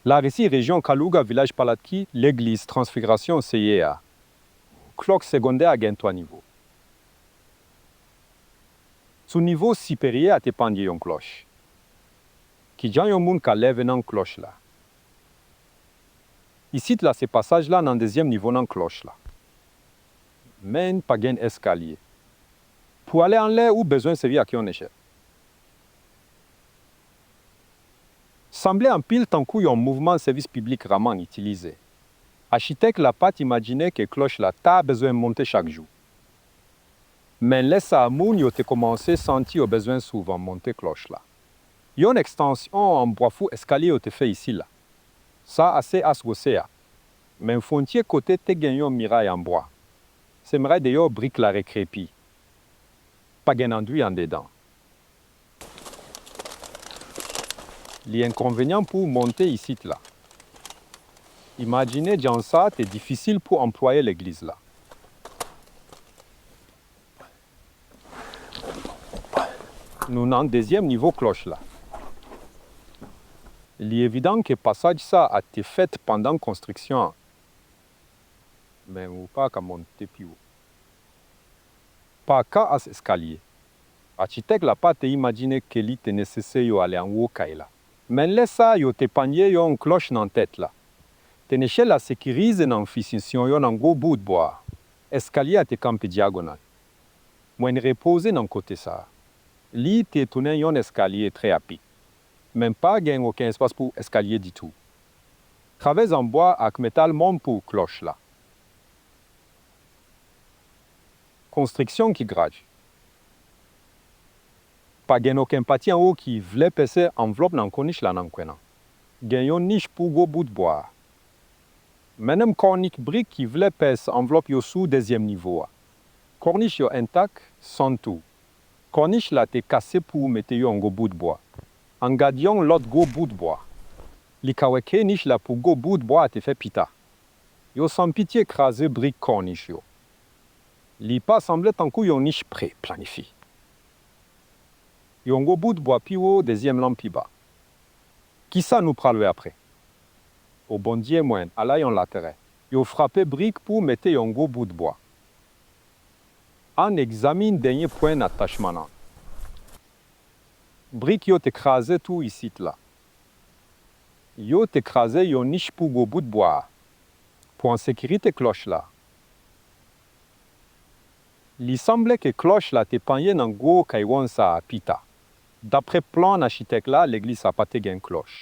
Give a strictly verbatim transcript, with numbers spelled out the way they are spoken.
Larisi, rejyon Kalouga, vilaj Palatki, legliz Transfigirasyon Seyè a. Klòch segondè a gen twa nivo. Sou nivo siperyè a te panye yon klòch. Kijan yon moun ka leve nan klòch la? Isit la se pasaj la nan dezyèm nivo nan klòch la. Men pa gen eskalye. Pou ale anlè, ou bezwen sèvi ak yon echèl. Sanble anpil tankou yon mouvman sèvis piblik raman itilize. Achitèk la pa t imajine ke klòch la ta bezwen monte chak jou. Men lè sa a, moun yo te kòmanse santi yo bezwen souvan monte klòch la. Yon ekstansyon an bwa pou eskalye yo te fè isi la. Sa ase as gwosè a. Men fwontyè kote te gen yon miray an bwa. Se miray deyò, brik la rekrepi. Pa gen andwi andedan. Li enkonvenyan pou w monte isit la. Imajine jan sa te difisil pou anplwaye legliz la. Nou nan dezyèm nivo klòch la. Li evidan ke pasaj sa a te fèt pandan konstriksyon an. Men ou pa ka monte pi wo. Pa ka as eskalye. Achitèk la pa te imajine ke li te nesesè yo ale anwo kay la. Men lè sa a, yo te panye yon klòch nan tèt la. Te nechèl la sekirize nan finisyon yo nan gwo bout bwa. Eskalye a te kanpe dyagonal. Mwen repoze nan kote sa a. Li te tounen yon eskalye trè apik. Men pa gen okenn espas pou eskalye ditou. Travès an bwa ak metal mòn pou klòch la. Konstriksyon ki graj. Pa gen okenn pati anwo ki vle pèse anvlòp nan kònich la nan kwen an. Gen yon nich pou gwo bout bwa a. Men menm kònich brik ki vle pèse anvlòp yo sou dezyèm nivo a. Kònich yo entak, san tou. Kònich la te kase pou mete yon gwo bout bwa. Ann gad yon lòt gwo bout bwa. Li ka wè ke nich la pou gwo bout bwa a te fè pita. Yo san pitye kraze brik kònich yo. Li pa sanble tankou yon nich pre-planifye. Yon gwo bout bwa pi wo, dezyèm lan pi ba. Kisa nou pral wè apre? O Bondye mwen, ala yon laterè! Yo frape brik pou mete yon gwo bout bwa. Ann egzamine dènye pwen atachman an. Brik yo te kraze tou isit la. Yo te kraze yon nich pou gwo bout bwa a. Pwen sekirite klòch la. Li sanble ke klòch la te panye nan gwo kay wonn sa a pita. Dapre plan achitèk la, legliz sa pa te gen klòch.